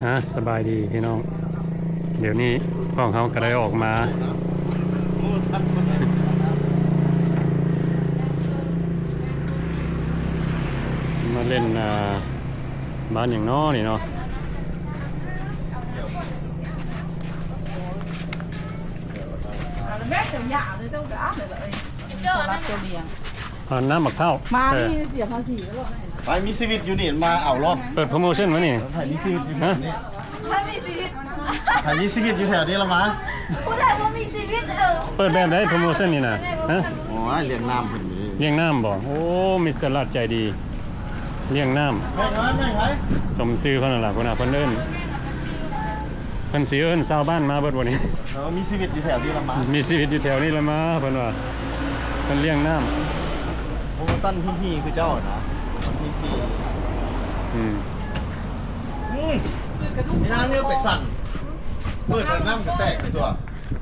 ອ່າ ສະບາຍດີພີ່ນ້ອງ, ດຽວນີ້ພວກເຮົາກໍໄດ້ອອກມາ ມາຫຼິ້ນ ອ່າ ບ້ານຫຍັງນໍນີ້ເນາະ. ອ່າ ນ້ຳໝາກພ້າວ ມາ ເອີ ມີເສຍພາສີແລ້ວເນາະ. ໃຜມີຊີວິດຢູ່ນີ້ມາເອົາໂລດ. ເປີດໂປຣໂມຊັນວະນີ້. ໃຜມີຊີວິດຢູ່ແຖວນີ້ ໃຜມີຊີວິດ ໃຜມີຊີວິດຢູ່ແຖວນີ້ລະມາ. ຜູ້ໃດບໍ່ມີຊີວິດ ເອີ ເປີດແບບໃດໂປຣໂມຊັນນີ້ນະ? ຮະ? ໂອ້ຍ ລ້ຽງນ້ຳເພິ່ນນີ້. ລ້ຽງນ້ຳບໍ? ໂອ້ ມິສເຕີລັດໃຈດີ ລ້ຽງນ້ຳ. ແມ່ນ ແມ່ນໃຜ? ສົມຊື່ເພິ່ນນັ້ນລະ ພຸ້ນນະ ເພິ່ນເອີ້ນ ເພິ່ນຊິເອີ້ນຊາວບ້ານມາເບິດບໍ່ນີ້? ເອີ ມີຊີວິດຢູ່ແຖວນີ້ລະມາ. ມີຊີວິດຢູ່ແຖວນີ້ລະມາ ເພິ່ນວ່າ ເພິ່ນລ້ຽງນ້ຳ. ໂອ້ ຊັ້ນພີ້ໆ ຄືເຈົ້ານະ ພີ້ໆ. ອືມ ອືມ ໄອ້ນາງນີ້ໄປສັ່ນ ເປີດແລ້ວນ້ຳກໍແຕກຕົວະ.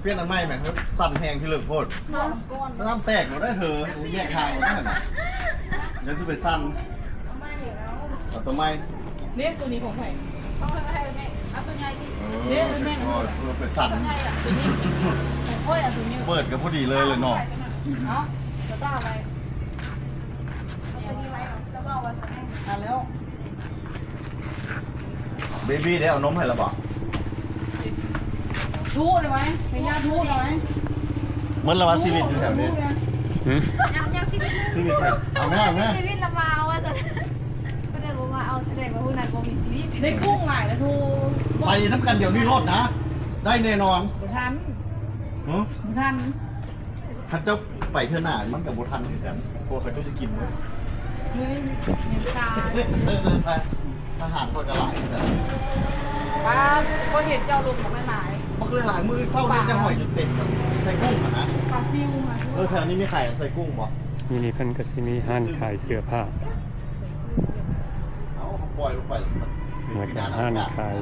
ປ່ຽນອັນໃໝ່ແໝ່ ສັ່ນແຮງທີ່ເລິກໂພດ. ນ້ຳແຕກແລ້ວເດີເທີ ແຍກທາງແລ້ວຫັ້ນ. ດຽວຊິໄປສັ່ນ ເອົາຕົວໃໝ່. ເດ້ ຕົວນີ້ຂອງໃຜ? ເອົາຕົວໃຫຍ່ຕິ. ເອີ ເດ້ ແມ່ນ ເອີ ໄປສັ່ນ ຕົວນີ້ຂອງຂ້ອຍ. ເອົາຕົວນີ້ ເປີດກໍພໍດີເລີຍແຫຼະເນາະ. ເອົາ ສະຕາໄວ້ ເອົາຕົວນີ້ໄວ້ ແລ້ວກໍເອົາໄວ້ ອ່າ ແລ້ວ ເບບີເດ້ ເອົານົມໃຫ້ລະບໍ? ດູໄດ້ໄວ ໃຫ້ຍາດູໄດ້ໄວ. ໝົດລະວ່າຊີວິດຢູ່ແຖວນີ້. ຫືມ? ຍັງ ຍັງຊີວິດ ຊີວິດ ເອົາແມ່ ເອົາແມ່ ຊີວິດລະມາເອົາວ່າຊັ້ນ. ບໍ່ໄດ້ບໍ່ມາເອົາ ສະແດງວ່າຜູ້ນັ້ນບໍ່ມີຊີວິດ. ໄດ້ກຸ້ງຫຼາຍລະທູ. ໄປນຳກັນດຽວນີ້ໂລດນະ ໄດ້ແນ່ນອນ. ບໍ່ທັນ. ຫື? ບໍ່ທັນ. ຄັນເຈົ້າໄປເທື່ອໜ້າມັນກໍບໍ່ທັນຄືກັນ ເພາະວ່າເຂົາເຈົ້າຈະກິນໝົດ. ມື້ນີ້ຍັງຕາຍ. ທະຫານເພິ່ນກໍຫຼາຍຄືກັນ. ປ້າ ບໍ່ເຫັນເຈົ້າລົງບັກຫຼາຍໆ. ບັກຫຼາຍໆ ມື້ເຊົ້ານີ້ຈະຫອຍຈົນເຕັມ ໃສ່ກຸ້ງຫັ້ນນະ. ປາຊິວມາ. ເອີ ແຖວນີ້ມີຂາຍໃສ່ກຸ້ງບໍ່? ຢູ່ນີ້ເພິ່ນກໍຊິມີຮ້ານຂາຍເສື້ອຜ້າ. ເອົາ ເຮົາປ່ອຍລົງໄປ ແລ້ວກໍຮ້ານຂາຍ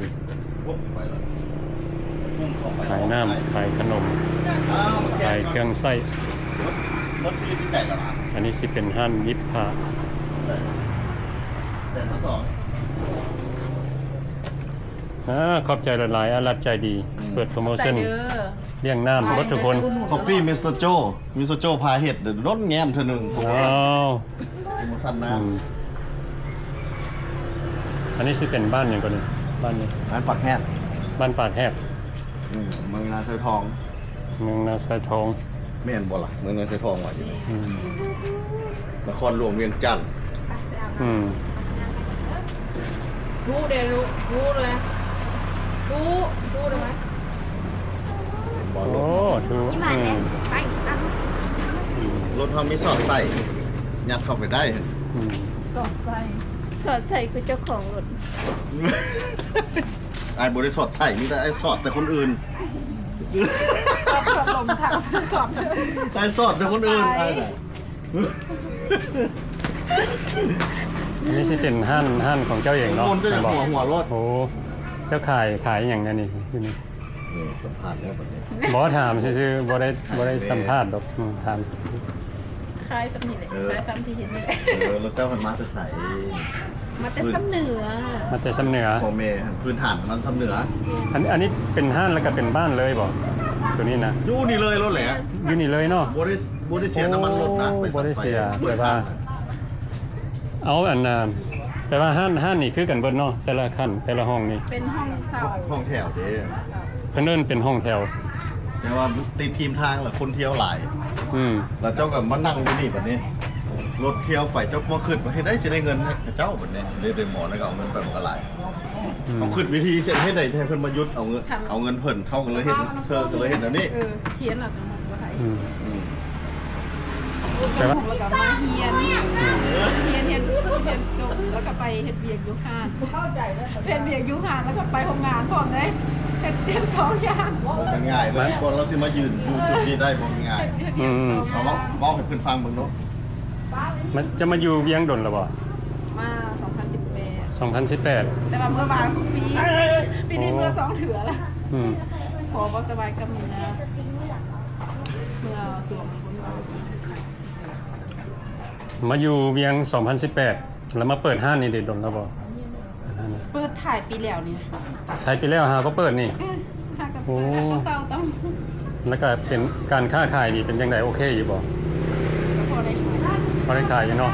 ຂາຍນ້ຳ ຂາຍຂະໜົມ ຂາຍເຄື່ອງໃຊ້. ອັນນີ້ຊິເປັນຮ້ານຫຍິບຜ້າ. ອາ ຂອບໃຈຫຼາຍໆ ອາລັດໃຈດີ ເປີດໂປຣໂມຊັນ ລ້ຽງນ້ຳເບິດທຸກຄົນ. ຄອບປີ້ມິສເຕີໂຈ້ ມິສເຕີໂຈ້ພາເຮັດ ດົນແນມເທື່ອໜຶ່ງ. ວ້າວ ໂປຣໂມຊັນນະ. ອືມ ອັນນີ້ຊິເປັນບ້ານຫຍັງກ່ອນນີ້? ບ້ານນີ້ ບ້ານປາກແຮດ. ບ້ານປາກແຮດ. ອືມ ເມືອງນາຊາຍທອງ. ເມືອງນາຊາຍທອງ. ແມ່ນບໍ່ລະ? ເມືອງນາຊາຍທອງວ່າຢູ່ນີ້. ອືມ ນະຄອນຫຼວງວຽງຈັນ. ອືມ ຮູ້ເດ້ ຮູ້ເລີຍ ຮູ້ ຮູ້ເລີຍ. ບໍ່ ໂອ້ ໂຫ ອືມ ລົດເຮົາມີສອດໃສ່ ຍັດເຂົ້າໄປໄດ້. ອືມ ສອດໃສ່ ສອດໃສ່ຄືເຈົ້າຂອງລົດ. ອ້າຍບໍ່ໄດ້ສອດໃສ່ ມີແຕ່ອ້າຍສອດໃສ່ຄົນອື່ນ. ສອດ ສອດລົມທາງ ສອດ ອ້າຍສອດໃສ່ຄົນອື່ນ ອ້າຍນະ. ນີ້ຊິເປັນຮ້ານ ຮ້ານຂອງເຈົ້າເອງເນາະ? ຄົນກໍຢາກຫົວ ຫົວໂລດ. ໂອ້ ເຈົ້າຂາຍ ຂາຍຫຍັງແນວນີ້ ຢູ່ນີ້? ນີ້ສຳພາດແລ້ວບັດນີ້. ບໍ່ ຖາມຊື່ໆ ບໍ່ໄດ້ ບໍ່ໄດ້ສຳພາດດອກ. ອືມ ຖາມຊື່ໆ. ຂາຍສ່ຳນີ້ແຫຼະ. ເອີ ຂາຍສ່ຳທີ່ເຫັນນີ້ແຫຼະ. ເອີ ແລ້ວເຈົ້າເພິ່ນມາແຕ່ໃສ? ມາແຕ່ຊຳເໜືອ. ມາແຕ່ຊຳເໜືອ. ພໍ່ແມ່ພື້ນຖານມັນຊຳເໜືອ. ອັນ ອັນນີ້ເປັນຮ້ານແລ້ວກໍເປັນບ້ານເລີຍບໍ່? ຕົວນີ້ນະ ຢູ່ນີ້ເລີຍໂລດແຫຼະ. ຢູ່ນີ້ເລີຍເນາະ. ບໍ່ໄດ້ ບໍ່ໄດ້ເສຍນ້ຳມັນລົດນະ. ໂອ້ ບໍ່ໄດ້ເສຍ. ແບບວ່າ ເອົາ ອັນນ່າ ແປວ່າຮ້ານ ຮ້ານນີ້ຄືກັນເບິດເນາະ ແຕ່ລະຂັ້ນ ແຕ່ລະຫ້ອງນີ້? ເປັນຫ້ອງເຊົ່າ ຫ້ອງແຖວເດ້. ເພິ່ນເອີ້ນເປັນຫ້ອງແຖວ ແຕ່ວ່າຕິດທີມທາງລະຄົນທ່ຽວຫຼາຍ. ອືມ ລະເຈົ້າກໍມານັ່ງຢູ່ນີ້ບັດນີ້ ລົດທ່ຽວໄປ ເຈົ້າບໍ່ຄິດວ່າເຮັດໃດຊິໄດ້ເງິນໃຫ້ເຂົາເຈົ້າບັດນີ້ ເລີຍໄປໝໍນະ ກໍເອົາເງິນໄປມັນກໍຫຼາຍ. ອືມ ເຮົາຄິດວິທີເຮັດໃດຊິໃຫ້ເພິ່ນມາຢຸດເອົາເງິນ ເອົາເງິນເພິ່ນ ເຂົາກໍເລີຍເຮັດ ເຂົາກໍເລີຍເຮັດແນວນີ້. ເອີ ຂຽນເອົາແຕ່ໝົດບໍ່ໄດ້. ອືມ ອືມ ແຕ່ວ່າ ແລ້ວກໍມາຮຽນ ຮຽນ ຮຽນ ຮຽນຈົບ ແລ້ວກໍໄປເຮັດວຽກຢູ່ຮ້ານ ເຮັດວຽກຢູ່ຮ້ານ ແລ້ວກໍໄປໂຮງງານພ້ອມເດ້ ເຮັດ ເຮັດສອງຢ່າງ. ບໍ່ແມ່ນງ່າຍເລີຍ ກວ່າເຮົາຊິມາຢືນຢູ່ຈຸດນີ້ໄດ້ ບໍ່ແມ່ນງ່າຍ. ເຮັດວຽກສອງຢ່າງ. ເວົ້າ ເວົ້າໃຫ້ເພິ່ນຟັງເບິ່ງເນາະ. ມັນຈະມາຢູ່ວຽງດົນແລ້ວບໍ່? ມາສອງພັນສິບແປດ ສອງພັນສິບແປດ. ແຕ່ວ່າເມືອຫວ່າງທຸກປີ ປີນີ້ເມືອສອງເທື່ອລະ. ອືມ ພໍບໍ່ສະບາຍກໍເມືອ ເມືອຊ່ວງ ມາຢູ່ວຽງສອງພັນສິບແປດ ແລ້ວມາເປີດຮ້ານນີ້ໄດ້ດົນແລ້ວບໍ່? ເປີດທ້າຍປີແລ້ວນີ້ ທ້າຍປີແລ້ວຫາກໍເປີດນີ້. ເອີ ຫາກໍເປີດ ໂອ້ ຫາກໍເຊົາຕ້ອງ ແລ້ວກໍເປັນການຄ້າຂາຍນີ້ເປັນຈັ່ງໃດ ໂອເຄຢູ່ບໍ່? ກໍພໍໄດ້ຂາຍ ພໍໄດ້ຂາຍຢູ່ເນາະ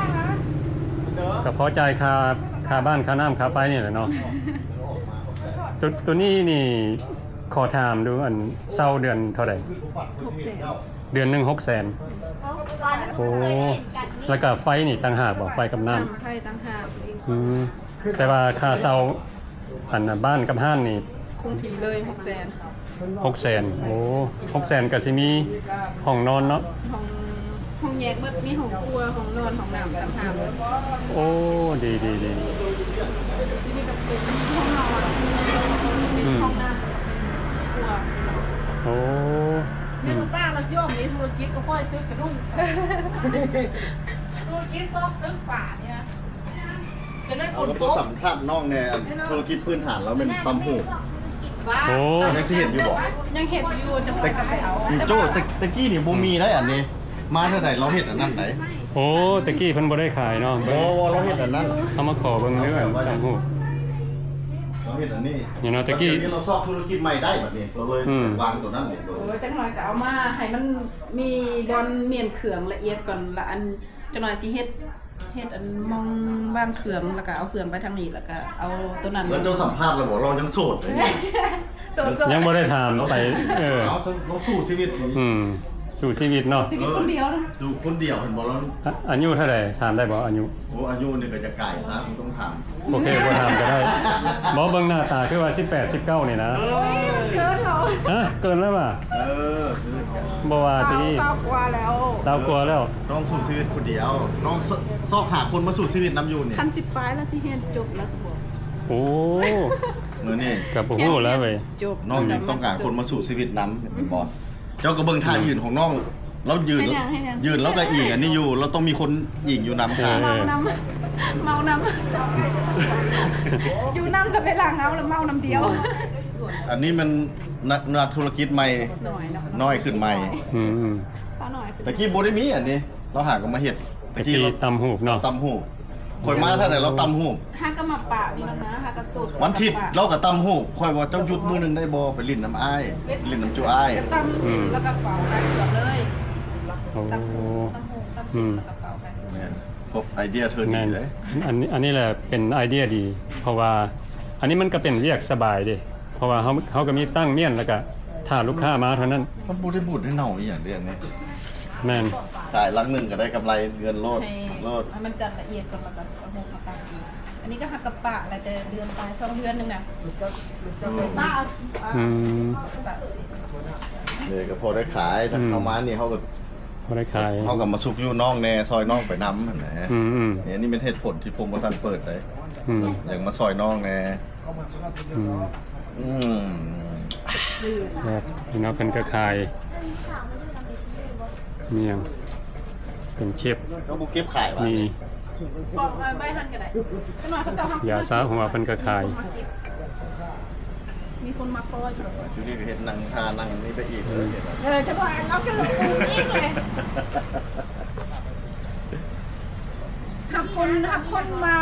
ກໍພໍຈ່າຍຄ່າ ຄ່າບ້ານ ຄ່ານ້ຳ ຄ່າໄຟນີ້ແຫຼະເນາະ. ໂຕ ໂຕນີ້ນີ້ ຂໍຖາມດູ ອັນ ເຊົ່າເດືອນເທົ່າໃດ? ຫົກແສນ ເດືອນໜຶ່ງຫົກແສນ. ໂອ້ ແລ້ວກໍໄຟນີ້ຕ່າງຫາກບໍ່? ໄຟກັບນ້ຳ ນ້ຳໄຟຕ່າງຫາກ. ອືມ ແຕ່ວ່າຄ່າເຊົ່າ ອັນ ບ້ານກັບຮ້ານນີ້ຄົງທີ່ເລີຍ ຫົກແສນ. ຫົກແສນ ໂອ້ ຫົກແສນກໍຊິມີຫ້ອງນອນເນາະ? ຫ້ອງ ຫ້ອງແຍກໝົດ ມີຫ້ອງຄົວ ຫ້ອງນອນ ຫ້ອງນ້ຳຕ່າງຫາກ. ໂອ້ ດີໆໆ ຢູ່ນີ້ກໍເປັນຫ້ອງນອນ ອືມ ຫ້ອງນ້ຳ ຄົວ. ໂອ້ ອືມ ແມ່ນຕາລະຊິອອກມີທຸລະກິດກໍຄ່ອຍຕຶກກະດຸ້ງ ທຸລະກິດຊອກຕຶກປານີ້ນະ. ເອົາ ກໍບໍ່ສຳພາດນ້ອງແດ່ ທຸລະກິດພື້ນຖານລາວແມ່ນຕຳຫູກ. ໂອ້ ຍັງຊິເຮັດຢູ່ບໍ່? ຍັງເຮັດຢູ່ ຈະໄປຂາຍເອົາ. ໂຈ້ ແຕ່ ແຕ່ກີ້ນີ້ບໍ່ມີໄດ໋ ອັນນີ້ ມາເທື່ອໃດລາວເຮັດອັນນັ້ນໄດ໋. ໂອ້ ແຕ່ກີ້ເພິ່ນບໍ່ໄດ້ຂາຍເນາະ. ບໍ່ ບໍ່ ລາວເຮັດອັນນັ້ນ ເຮົາມາຂໍເບິ່ງເດີ ຕຳຫູກ. ລາວເຮັດອັນນີ້ ນີ້ເນາະ ແຕ່ກີ້ ດຽວນີ້ລາວຊອກທຸລະກິດໃໝ່ໄດ້ບັດນີ້ ລາວເລີຍ ອືມ ວາງໂຕນັ້ນ. ໂອ້ຍ ຈັກໜ່ອຍກໍເອົາມາໃຫ້ມັນມີບ່ອນມ້ຽນເຄື່ອງລະອຽດກ່ອນ ລະອັນ ຈັກໜ່ອຍຊິເຮັດ ເຮັດອັນ ໝ່ອງວາງເຄື່ອງ ແລ້ວກໍເອົາເຄື່ອງໄປທາງນີ້ ແລ້ວກໍເອົາໂຕນັ້ນ. ແລ້ວເຈົ້າສຳພາດແລ້ວບໍ່? ລາວຍັງໂສດເດ້. ໂສດ ຍັງບໍ່ໄດ້ຖາມໄປ. ເອີ ເອົາ ລາວສູ້ຊີວິດ. ອືມ ສູ້ຊີວິດເນາະ ຊີວິດຄົນດຽວນະ. ເອີ ຢູ່ຄົນດຽວ ເຫັນບໍ່ລາວ. ອາ ອາຍຸເທົ່າໃດ ຖາມໄດ້ບໍ່ ອາຍຸ? ໂອ້ ອາຍຸນີ້ກໍຈະກາຍຊະ ບໍ່ຕ້ອງຖາມ. ໂອເຄ ບໍ່ຖາມກໍໄດ້. ບໍ່ ເບິ່ງໜ້າຕາຄືວ່າສິບແປດ ສິບເກົ້ານີ້ນະ. ເອີ ເກີນແລ້ວ. ຮະ ເກີນແລ້ວຫວາ? ເອີ ບໍ່ວ່າຕິ ຊາວກວ່າແລ້ວ ຊາວກວ່າແລ້ວ. ນ້ອງສູ້ຊີວິດຜູ້ດຽວ ນ້ອງຊ- ຊອກຫາຄົນມາສູ້ຊີວິດນຳຢູ່ນີ້. ຄັນສິບປາຍແລ້ວຊິຮຽນຈົບແລ້ວຊິບອກ. ໂອ້ ມື້ນີ້ກໍບໍ່ຮູ້ແລ້ວເວີຍ. ຈົບ ນ້ອງຍັງຕ້ອງການຄົນມາສູ້ຊີວິດນຳ ເຫັນບໍ່? ເຈົ້າກໍເບິ່ງທ່າຢືນຂອງນ້ອງ ລາວຢືນ ເຮັດຫຍັງ ເຮັດຫຍັງ? ຢືນລາວກໍອີງອັນນີ້ຢູ່ ລາວຕ້ອງມີຄົນອີງຢູ່ນຳ. ເອີ ເມົານຳ ເມົານຳ ຢູ່ນຳກໍໄປຫຼັງເອົາ ລະເມົານຳດຽວ. ອັນນີ້ມັນ ນັກ ນັກທຸລະກິດໃໝ່ ນ້ອຍເນາະ ນ້ອຍຂຶ້ນໃໝ່. ອືມ ສາວນ້ອຍ ແຕ່ກີ້ບໍ່ໄດ້ມີອັນນີ້ ລາວຫາກໍມາເຮັດ. ແຕ່ກີ້ ແຕ່ກີ້ລາວຕຳຫູກເນາະ ຕຳຫູກ. ຂ້ອຍມາທາງໃດລາວຕຳຫູກ. ຫາກໍມາປະນີ້ແລ້ວນະ ຫາກໍໂສດ. ວັນທິດລາວກໍຕຳຫູກ. ຂ້ອຍວ່າເຈົ້າຢຸດມື້ໜຶ່ງໄດ້ບໍ່ ໄປຫຼິ້ນນຳອ້າຍ ໄປຫຼິ້ນນຳຈຸອ້າຍ. ຕຳເສັດ ອືມ ແລ້ວກໍເຝົ້າຂາຍເຄື່ອງເລີຍ. ໂອ້ ຕຳຫູກ ຕຳຫູກ ຕຳເສັດ ອືມ ແລ້ວກໍເຝົ້າຂາຍເຄື່ອງ. ແມ່ນ ຄົບໄອເດຍເທີດີເດ້. ອັນນີ້ ອັນນີ້ແຫຼະເປັນໄອເດຍດີ ເພາະວ່າອັນນີ້ມັນກໍເປັນວຽກສະບາຍເດ້. ເພາະວ່າເຮົາ ເຮົາກໍມີຕັ້ງມ້ຽນ ແລ້ວກໍຖ້າລູກຄ້າມາເທົ່ານັ້ນ. ມັນບໍ່ໄດ້ບູດໄດ້ເນົ່າອີ່ຫຍັງເດ້ອັນນີ້. ແມ່ນ ຂາຍຫຼັງໜຶ່ງກໍໄດ້ກຳໄລເງິນໂລດ ໃຫ້ ໂລດ ໃຫ້ມັນຈັດລະອຽດກ່ອນ ແລ້ວກໍເອົາມາຕັ້ງອີກ. ອັນນີ້ກໍຫາກະປະແລ້ວແຕ່ເດືອນປາຍ ສອງເດືອນໜຶ່ງນະ. ອືມ ປະ ອືມ ປະ ເອີ ກໍພໍໄດ້ຂາຍນະ. ອືມ ເຮົາມານີ້ເຮົາກໍພໍໄດ້ຂາຍ ເຮົາກໍມາຊຸກຍູ້ນ້ອງແດ່ ຊ່ອຍນ້ອງໄປນຳຫັ້ນແຫຼະ. ອືມໆ ນີ້ ອັນນີ້ແມ່ນເຫດຜົນທີ່ໂປຣໂມຊັນເປີດໄດ໋. ອືມ ຢາກມາຊ່ອຍນ້ອງແດ່. ອືມ ອືມ ແຊບເນາະ ເພິ່ນກໍຂາຍ ມີຫຍັງ ເປັນເຂັບ ເຂົາບໍ່ເກັບຂາຍຫວາ? ມີ ເອົາໄວ້ຫັ້ນກໍໄດ້ ຈັກໜ້ອຍເຂົາເຈົ້າ ຢາສາຫົວເພິ່ນກໍຂາຍ. ມີຄົນມາຂໍຢູ່ ຢູ່ນີ້ກໍເຮັດນັ່ງທ່ານັ່ງນີ້ໄປອີກ. ອືມ ເອີ ຈັກໜ້ອຍເຮົາກໍລົງອີກເລີຍ. ຮັບຄົນ ຮັບຄົນມາ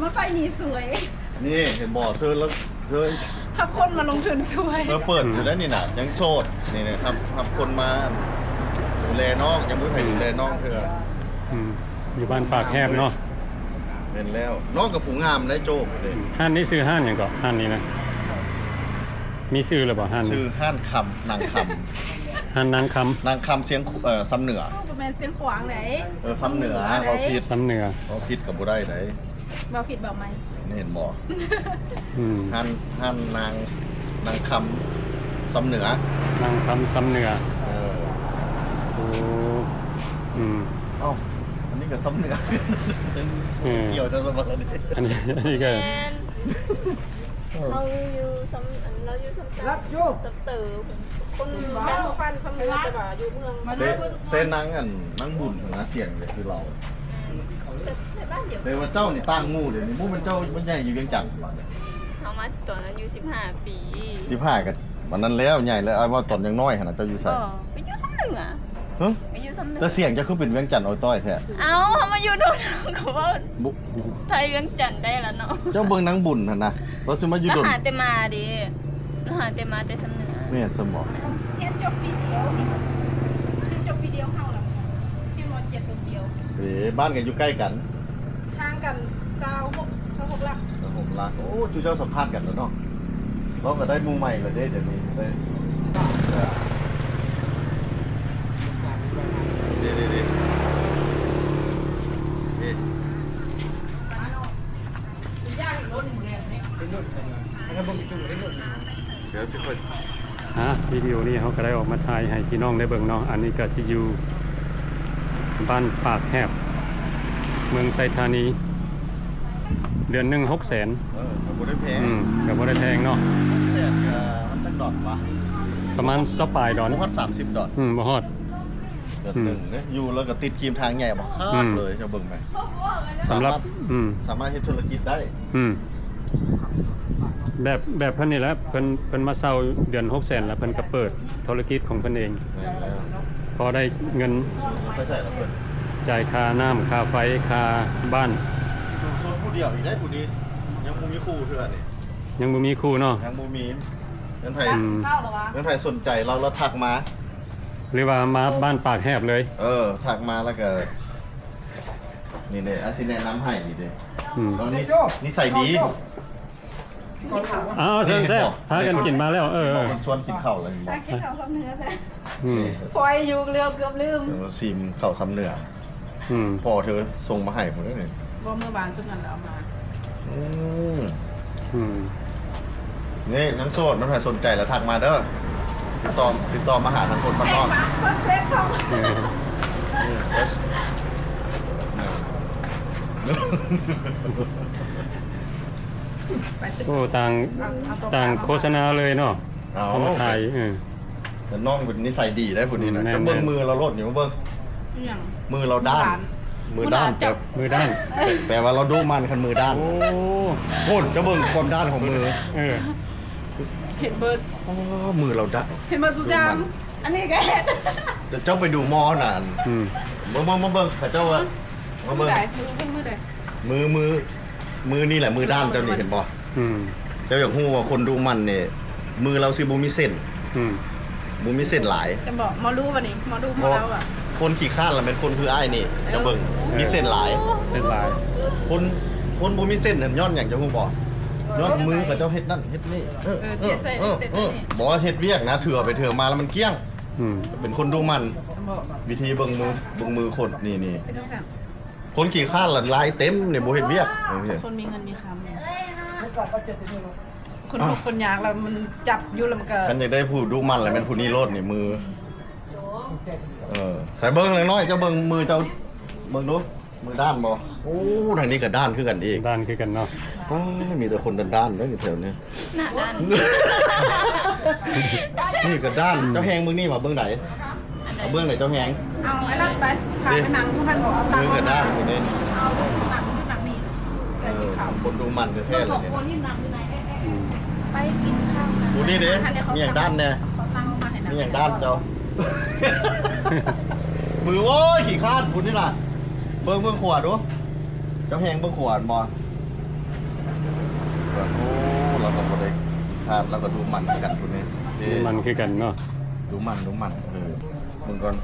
ມາໃຊ້ໜີ້ຊ່ວຍ. ນີ້ເຫັນບໍ່ ເທີລະ ເທີ ຮັບຄົນມາລົງທຶນຊ່ວຍ. ເທີເປີດຢູ່ໄດ໋ນີ້ນະ ຍັງໂສດ. ນີ້ນະ ຮັບ ຮັບຄົນມາດູແລນ້ອງ ຍັງບໍ່ມີໃຜດູແລນ້ອງເທື່ອ. ອືມ ຢູ່ບ້ານປາກແຄບເນາະ. ແມ່ນແລ້ວ ນ້ອງກໍຜູ້ງາມໄດ໋ ໂຈ້ເດ້. ຮ້ານນີ້ຊື່ຮ້ານຫຍັງເກາະ? ຮ້ານນີ້ນະ ມີຊື່ແລ້ວບໍ່? ຮ້ານ ຊື່ຮ້ານຄຳ ນາງຄຳ. ຮ້ານນາງຄຳ ນາງຄຳຊຽງ ເອີ ຊຳເໜືອ. ບໍ່ແມ່ນຊຽງຂວາງໃດ໋. ເອີ ຊຳເໜືອ ເວົ້າຜິດ ຊຳເໜືອ ເວົ້າຜິດກໍບໍ່ໄດ້ໃດ໋. ເວົ້າຜິດເວົ້າໃໝ່ ເຫັນບໍ່? ອືມ ຮ້ານ ຮ້ານນາງ ນາງຄຳຊຳເໜືອ. ນາງຄຳຊຳເໜືອ. ເອີ ໂອ້ ອືມ ເອົ້າ ອັນນີ້ກໍຊຳເໜືອ. ເອີ ສ່ຽວຈັງສະບັດອັນນີ້ ອັນນີ້ ອັນນີ້ກໍ ແມ່ນ ເຮົາຢູ່ຊຳ ອັນ ລາວຢູ່ຊຳ ລັບຢູ່ ຊຳເຕີ ຄົນບ້ານ ບ້ານຊຳເໜືອ ແຕ່ວ່າຢູ່ເມືອງ. ແຕ່ ແຕ່ນາງ ອັນ ນາງບຸນນະ ສຽງເດຄືລາວ. ແຕ່ ແຕ່ບ້ານດຽວ ແຕ່ວ່າເຈົ້ານີ້ຕ່າງໝູ່ເດ. ນີ້ບໍ່ແມ່ນເຈົ້າມາໃຫຍ່ຢູ່ວຽງຈັນບໍ? ເຮົາມາຕອນອາຍຸສິບຫ້າປີ. ສິບຫ້າກໍປານນັ້ນແລ້ວ ໃຫຍ່ແລ້ວ. ອ້າຍວ່າຕອນຍັງນ້ອຍຫັ້ນນະ ເຈົ້າຢູ່ໃສ? ບໍ່ ໄປຢູ່ຊຳເໜືອ. ຮະ? ໄປຢູ່ ແຕ່ສຽງເຈົ້າຄືເປັນວຽງຈັນອອຍຕ້ອຍແທ້? ເອົ້າ ເຮົາມາຢູ່ດົນ ເຮົາກໍເວົ້າ ບຸ ໄທວຽງຈັນໄດ້ລະເນາະ. ເຈົ້າເບິ່ງນາງບຸນຫັ້ນນະ ລາວຊິມາຢູ່ດົນ ລາວຫາແຕ່ມາເດ້ ລາວຫາແຕ່ມາແຕ່ຊຳເໜືອ. ແມ່ນຊັ້ນບໍ? ຮຽນຈົບປີດຽວ ຮຽນຈົບປີດຽວເຮົາລະ ຮຽນ ມ.ເຈັດ ປີດຽວ. ເອີ ບ້ານກໍຢູ່ໃກ້ກັນ ຫ່າງກັນຊາວຫົກ ຊາວຫົກຫຼັກ ຊາວຫົກຫຼັກ. ໂອ້ ຈຸເຈົ້າສຳພາດກັນແລ້ວເນາະ. ເຮົາກໍໄດ້ໝູ່ໃໝ່ແລ້ວເດ້ ດຽວນີ້ໄດ້ ເດ້ ເດ້ ເດ້ ເດ້ ດຽວຊິຄ່ອຍ ຮະ ວິດີໂອນີ້ເຮົາກໍໄດ້ອອກມາຖ່າຍໃຫ້ພີ່ນ້ອງໄດ້ເບິ່ງເນາະ. ອັນນີ້ກໍຊິຢູ່ບ້ານປາກແຫບ ເມືອງໄຊທານີ ເດືອນໜຶ່ງຫົກແສນ. ເອີ ກໍບໍ່ໄດ້ແພງ ອືມ ກໍບໍ່ໄດ້ແພງເນາະ. ຫົກແສນກໍມັນຈັກດອນວະ? ປະມານຊາວປາຍດອນ ບໍ່ຮອດສາມສິບດອນ. ອືມ ບໍ່ຮອດ ເດືອນໜຶ່ງເດ້ ຢູ່ແລ້ວກໍຕິດຄຣີມທາງໃຫຍ່ບັກຄັກເລີຍ. ເຈົ້າເບິ່ງໄປ ສຳລັບ ສາມາດ ອືມ ສາມາດເຮັດທຸລະກິດໄດ້. ອືມ ແບບ ແບບເພິ່ນນີ້ແຫຼະ ເພິ່ນ ເພິ່ນມາເຊົ່າເດືອນຫົກແສນ ແລ້ວເພິ່ນກໍເປີດທຸລະກິດຂອງເພິ່ນເອງ. ແມ່ນແລ້ວ ພໍໄດ້ເງິນ ໄປໃສ່ລະເພິ່ນ ຈ່າຍຄ່ານ້ຳ ຄ່າໄຟ ຄ່າບ້ານ. ຢູ່ໂຊນຜູ້ດຽວອີກໄດ໋ ຜູ້ນີ້ຍັງບໍ່ມີຄູ່ເທື່ອນີ້. ຍັງບໍ່ມີຄູ່ເນາະ? ຍັງບໍ່ມີ. ເພິ່ນໃຜ ອືມ ເພິ່ນໃຜສົນໃຈລາວ ລາວທັກມາ ຫຼືວ່າມາບ້ານປາກແຫບເລີຍ. ເອີ ທັກມາແລ້ວກໍ ນີ້ເດ້ ອາ ຊິແນະນຳໃຫ້ນີ້ເດ້. ອືມ ລາວນິ ນິໄສດີ. ອ້າວ ເຊີນແຊບ ພາກັນກິນມາແລ້ວ. ເອີ ເພິ່ນຊວນກິນເຂົ້າແລ້ວ ກິນເຂົ້າຊຳເໜືອແຊບ. ອືມ ພໍຢູ່ເກືອບ ເກືອບລືມ ເອີ ຊີມເຂົ້າຊຳເໜືອ. ອືມ ພໍ່ເທີສົ່ງມາໃຫ້ພຸ້ນເດ້. ບໍ່ ມື້ວານຊຸມນັ້ນລະເອົາມາ. ອືມ ອືມ ນີ້ ນາງໂສດ ນາງໃຜສົນໃຈລະທັກມາເດີ ຕິດຕໍ່ ຕິດຕໍ່ມາຫາທາງຄົນບ້ານນອກ. ໂອ້ ຕ່າງ ຕ່າງໂຄສະນາເລີຍເນາະ. ເອົາ ເອົາມາຖ່າຍ. ເອີ ແຕ່ນ້ອງເປັນນິໄສດີໄດ໋ຜູ້ນີ້ນະ. ແມ່ນໆ ຈະເບິ່ງມືລາວໂລດນີ້ ມາເບິ່ງ. ອີຫຍັງ? ມືລາວດ້ານ ມືດ້ານ ມືດ້ານ ແບບ ແບບ ແປວ່າລາວດຸໝັ່ນ ຄັນມືດ້ານ. ໂອ້ ໂພດ ຈະເບິ່ງຄວາມດ້ານຂອງມື. ເອີ ເຫັນເບິດ. ໂອ້ ມືລາວດ້ານ ເຫັນເບິດຊຸຢ່າງ. ອັນນີ້ກໍເຫັນ. ເຈົ້າ ເຈົ້າໄປດູໝໍນັ້ນ. ອືມ ເບິ່ງ ເບິ່ງ ມາເບິ່ງ ເຂົາເຈົ້າວ່າ ມາເບິ່ງ ມື້ໃດ? ມື້ ມື້ ມື້ນີ້ແຫຼະ ມືດ້ານເຈົ້ານີ້ ເຫັນບໍ່? ອືມ ເຈົ້າຢາກຮູ້ວ່າຄົນດຸໝັ່ນນີ້ ມືລາວຊິບໍ່ມີເສັ້ນ. ອືມ ບໍ່ມີເສັ້ນຫຼາຍ. ຈະບອກໝໍດູບັດນີ້ ໝໍດູໝໍລາວອະ. ຄົນຂີ້ຄ້ານລະແມ່ນຄົນຄືອ້າຍນີ້. ເອີ ຈະເບິ່ງ ມີເສັ້ນຫຼາຍ ເສັ້ນຫຼາຍ. ຄົນ ຄົນບໍ່ມີເສັ້ນນັ້ນຍ້ອນຫຍັງ ເຈົ້າຮູ້ບໍ່? ຍ້ອນມືເຂົາເຈົ້າເຮັດນັ້ນເຮັດນີ້. ເອີ ເອີ ບໍ່ ເຮັດວຽກນະ ເຖື່ອໄປເຖື່ອມາລະມັນກ້ຽງ. ອືມ ເປັນຄົນດຸໝັ່ນ. ຈະບອກ ວິທີເບິ່ງມື ເບິ່ງມືຄົນ ນີ້ ນີ້ ເປັນຈັ່ງຊັ້ນ. ຄົນຂີ້ຄ້ານລະລາຍເຕັມນີ້ ບໍ່ເຮັດວຽກ. ຄົນມີເງິນມີຄຳ ຄົນທຸກຄົນຍາກລະມັນຈັບຢູ່ລະມັນກໍ. ຄັນຢາກໄດ້ຜູ້ດຸໝັ່ນລະແມ່ນຜູ້ນີ້ໂລດນີ້ ມື. ເອີ ໃສ່ເບິ່ງເລັກນ້ອຍ ເຈົ້າເບິ່ງມືເຈົ້າ ເບິ່ງດູ ມືດ້ານບໍ່? ໂອ້ ທາງນີ້ກໍດ້ານຄືກັນອີກ. ດ້ານຄືກັນເນາະ. ປ້າ ມີແຕ່ຄົນດ້ານໆເດີແຖວນີ້. ໜ້າດ້ານ ນີ້ກໍດ້ານ. ເຈົ້າແຮງເບິ່ງນີ້ວ່າເບິ່ງໃດ? ເອົາເບື້ອງໃດເຈົ້າແຮງ? ເອົາອັນນັ້ນໄປ ພາໄປນັ່ງຢູ່ຫັ້ນບໍ? ເອົາຕັງ ມືກໍດ້ານຜູ້ນີ້ ເອົານັ່ງຢູ່ຕັງນີ້. ເອີ ຄົນດຸໝັ່ນແທ້ໆເລີຍນີ້. ໄປກິນຂ້າວກັນ. ຜູ້ນີ້ເດ້ ມີຫຍັງດ້ານແດ່? ມີຫຍັງດ້ານເຈົ້າ? ມື ໂອ້ຍ ຂີ້ຄ້ານຜູ້ນີ້ນະ. ເບິ່ງ ເບິ່ງຂວາດູ ເຈົ້າແຮງເບິ່ງຂວາບໍ່? ໂອ້ ລາວກໍບໍ່ໄດ້ຂາດ ລາວກໍດຸໝັ່ນຄືກັນຜູ້ນີ້. ເອີ ດຸໝັ່ນຄືກັນເນາະ. ດຸໝັ່ນ ດຸໝັ່ນ. ເອີ ເບິ່ງກ່ອນ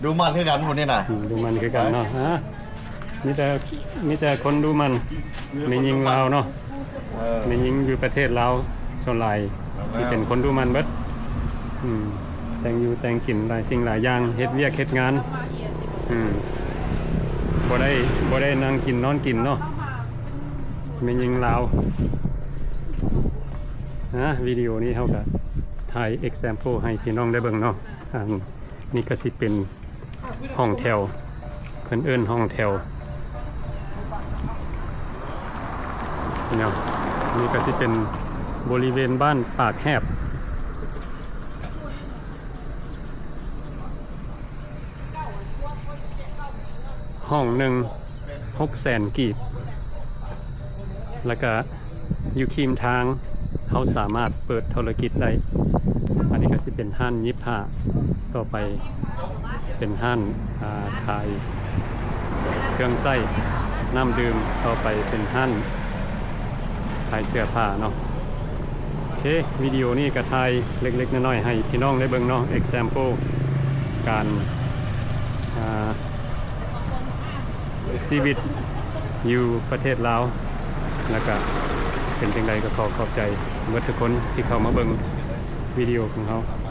ດຸໝັ່ນຄືກັນຜູ້ນີ້ນະ. ອືມ ດຸໝັ່ນຄືກັນເນາະ. ຮະ ມີແຕ່ ມີແຕ່ຄົນດຸໝັ່ນ ແມ່ຍິງລາວເນາະ. ເອີ ແມ່ຍິງຢູ່ປະເທດລາວສ່ວນຫຼາຍ ແມ່ນແລ້ວ ຊິເປັນຄົນດຸໝັ່ນເບິດ. ອືມ ແຕ່ງຢູ່ແຕ່ງກິນຫຼາຍສິ່ງຫຼາຍຢ່າງ ເຮັດວຽກເຮັດງານ. ອືມ ບໍ່ໄດ້ ບໍ່ໄດ້ນັ່ງກິນນອນກິນເນາະ ແມ່ຍິງລາວ. ອາ ວິດີໂອນີ້ເຮົາກະຖ່າຍ example ໃຫ້ພີ່ນ້ອງໄດ້ເບິ່ງເນາະ. ອັນນີ້ກະຊິເປັນ ຫ້ອງແຖວ ເພິ່ນເອີ້ນຫ້ອງແຖວເນາະ. ນີ້ກະຊິເປັນບໍລິເວນບ້ານປາກແຫບ. ຫ້ອງໜຶ່ງຫົກແສນກີບ ແລ້ວກະຢູ່ຄຣີມທາງ ເຮົາສາມາດເປີດທຸລະກິດໄດ້. ອັນນີ້ກໍຊິເປັນຮ້ານຫຍິບຜ້າ, ຕໍ່ໄປເປັນຮ້ານ ອ່າ ຂາຍເຄື່ອງໃຊ້ ນ້ຳດື່ມ, ຕໍ່ໄປເປັນຮ້ານຂາຍເສື້ອຜ້າເນາະ. ໂອເຄ, ວິດີໂອນີ້ກໍຖ່າຍເລັກໆນ້ອຍໆໃຫ້ພີ່ນ້ອງໄດ້ເບິ່ງເນາະ, example ການ ອ່າ ຊີວິດຢູ່ປະເທດລາວ ແລ້ວກະເປັນຈັ່ງໃດກໍຂໍຂອບໃຈເບິດທຸກຄົນທີ່ເຂົ້າມາເບິ່ງວິດີໂອຂອງເຮົາ.